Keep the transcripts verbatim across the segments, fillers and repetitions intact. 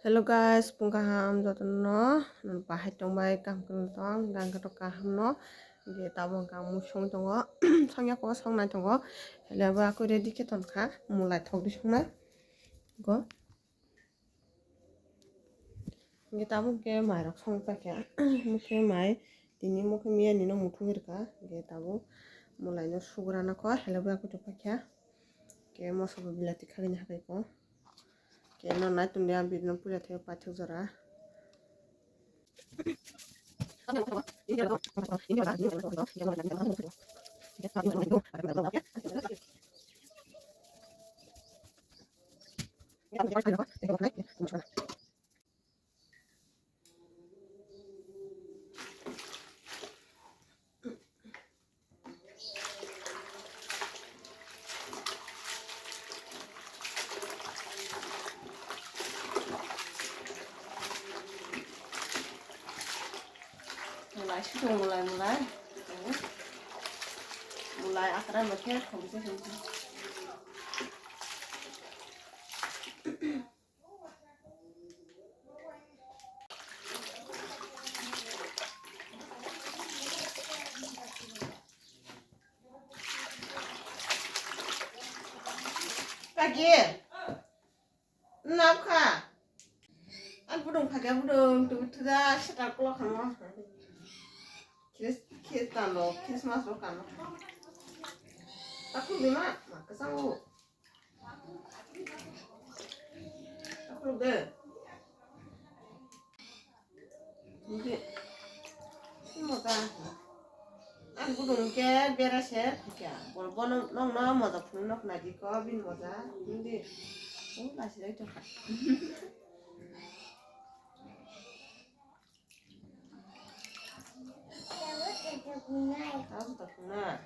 Hello guys, phung kaham jotono, nang bahai tongbai, kaham kwrwng tong, gang khe tok kaham no, je tabuk ang mui song tongo, songya ko song nai tongo, helai bo ako ready khe tongkha, mulai thok di song nai go. Hingke tabuk ke mai rok song paikha, mokhe mai tini mokhe miya ni no muthung rwkha, hingke tabuk mulai no sugrana kho, helai bo ako tok paikha, ke moso bo bilati khagini hakai ko. Keno nai tongdi ang bini puila thaiyo paithak jora. Mulai situng mulai mulai. Mulai akra makhir khomse khomse. Kaki. Nabkha. Ang budung phakya budung tu thuda setar kolo khamo. Khis khis talo khis mas ro kano. Aku bima ma kesango. Aku de. Hindi. Moja. Ang budung ke bera se phikya. Bol bono nong no moja phunuk nai di ko bin moja. Hindi. Oh, lasi lai to. Ang to phunuk.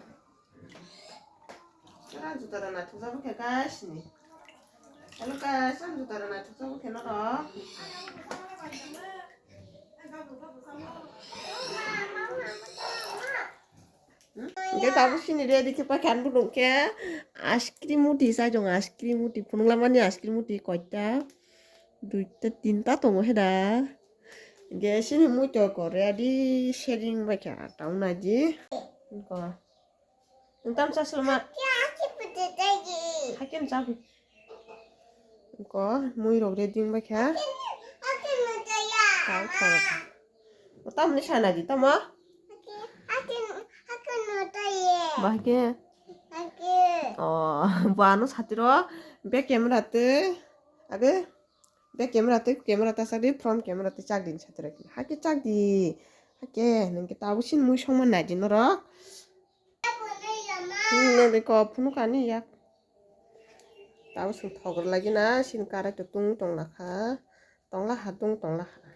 Kera juta rana thujabu khe guys ni. Hello guys, ang juta rana thujabu khe norok. Hmm? Hingke tabuk sini ready khe paikha ang budung khe ice cream muti chai tongo, ice cream muti phunuklamani ice cream muti koita duita tinta tongo heda. Hingke sini muitu ko ready setting baikha tang naidi. Hingko. Nang tam sa sulma. Hakim sa. Ko mui rok ready wng bai kha. Tam kha. O tam ni sana di tamo. Bahai khe. O bo ano satiro be camera twi age. Be camera twi camera ta chak di, front camera twi chak di satiro. Hakhe chak di. Hakhe nang khe tabuk sin mui songma nai di norok. Hmm, nang de ko phunuk ani yak. Tamo chwng thogor lagi na, sini karai to tung tong lakha, tong lakha, tung tong lakha.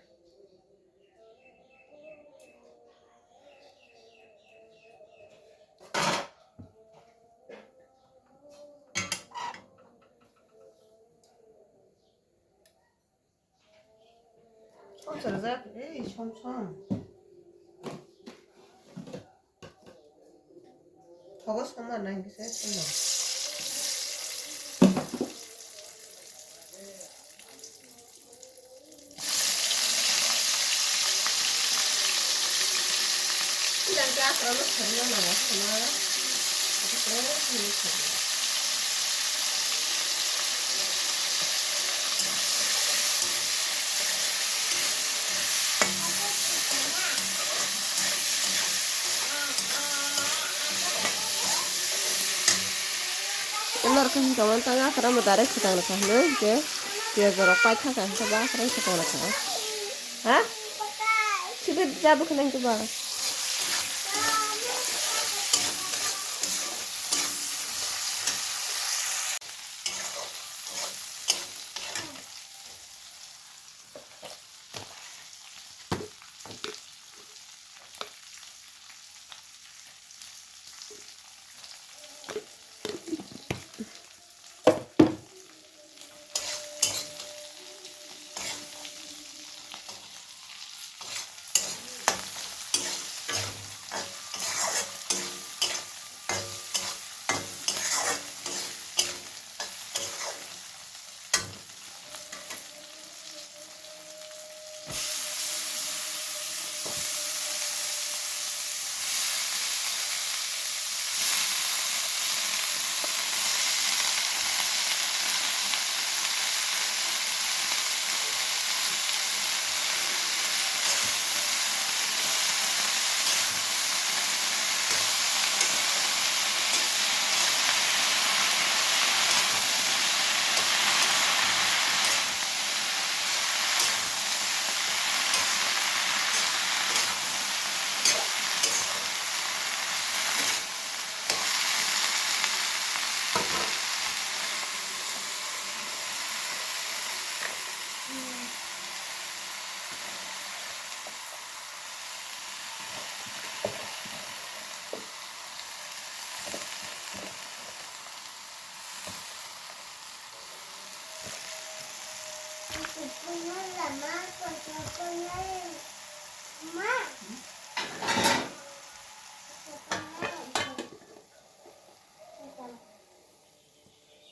Songchar jak, ei, som, som. Thogo soma nang kisa soma. Ilang ke asra no sari no nang soma. Aku terus ini sari. Norok khe hinka mantang asra mo direct swkang rwkha hinwi hinkhe piyaj rok paithaka hinkhe ba asra swkang rwkha. Ha? Sibit jabo khna hinkhe ba.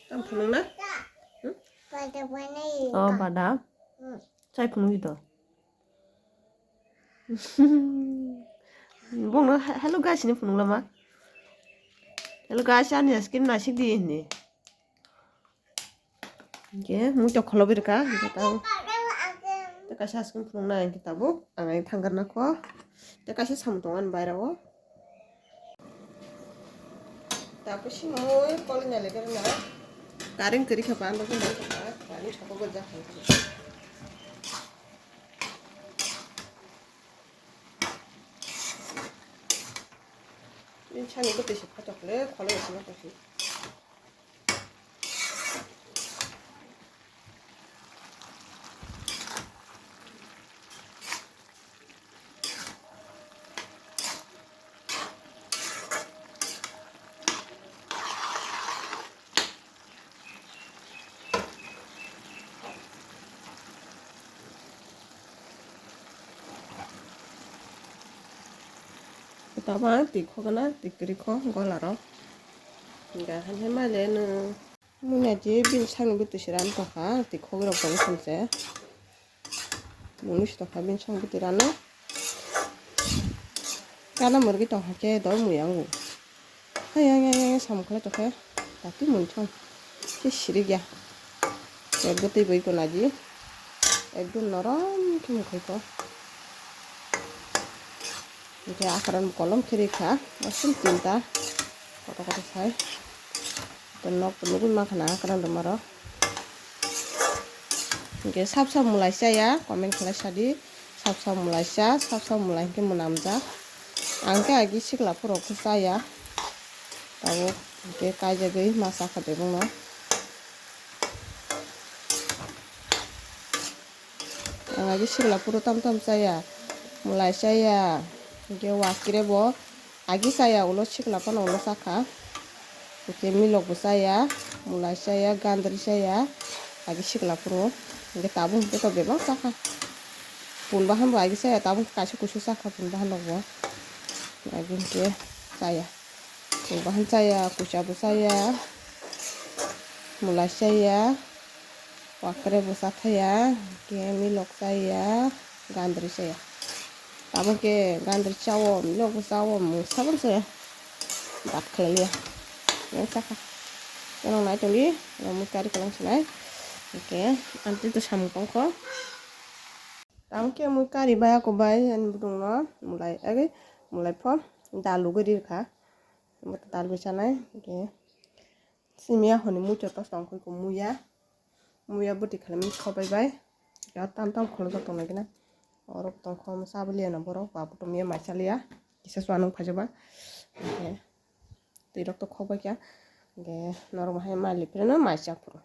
Tam phunuk na? Hmm? Oh, badam. Chai phunuk di to. Bongno he-, hello guys hinwi phunuk lama. Hello guys, ani skin naisik di hinwi. Hingke mui tok kholo birka, hingke tang. Tei kaisa skin phunuk na hingke tabuk, ang ai thangkar na kho. Tei kaisa samung tongo ani baira o. Tapos si mui kol nya lekar na. Karing kari kha pa, ang kari kha pa, karing sako gajak kha. Ini sani ko tesi phatok le, kholo esi ma tesi. Tama twi khogana twi kwrwi kho gola rok. Ga han hai male no. Mui naji bini sakni bwtwi se ran tongkha, twi khogwi rok tong thumse. Mui nusi tongkha bini sakni bwtwi rano. Kana mwrwgwi tongkha khe do mui yango. Hai yang yang yang samung khlai tongkhe. Tati mui thong. Khe sirikya. Ekdom twi bai ko naji. Ekdom norom khe mukhai ko. Hingke akaran kolom khe rikha, wasin tinta, koto koto sai. To nok to nugui mankha na akaran rwma rok. Hingke sap sap mwlai chaya, comment khlai sadi. Sap sap mwlai cha, sap sap mwlai hingke mwnamjak. Ang khe agi sikla phuru khe chaya. Tabuk hingke kaijagwi ma chakha de bongno. Ang agi sikla phuru tam tam chaya, mwlai chaya, hingke wakire bo agi chaya ulo sikla phano ulo chakha, hingke milok bo chaya, mwlai chaya, gandri chaya, agi sikla phuru, hingke tabuk hingke to bebak chakha, pun bahan bo agi chaya, tabuk kaisa kuisu chakha pun bahan rok bo, agi hingke chaya, pun bahan chaya, kuisa bo chaya, mwlai chaya. Wakre bo chathaya, hingke milok chaya, gandri chaya. Tabuk khe gandri chao, milok bo chao, mungsa bo chaya. Bat khlaiya. Yang chakha. Yang nai tongdi, yang mui kari kolang sinai. Hingke, amtwi to samung tongkho. Tabuk khe mui kari bai ako bai, ani budung no, mulai, age, mulai pho, dal lugui rirkha. Dal bai chanai, hingke. Simi ahoni muicha tos tong khe muya. Muya bwtwi khaimani khobai bai. Ya tam tam khulujak tong nai gina. Orok tong kho sa bwliya no borok ba butum ya mai chaliya. Kisa swanung phaijaba. Hingke twi rok to khokbai kha. Hingke norok bahai malik phirino mai chak phuru.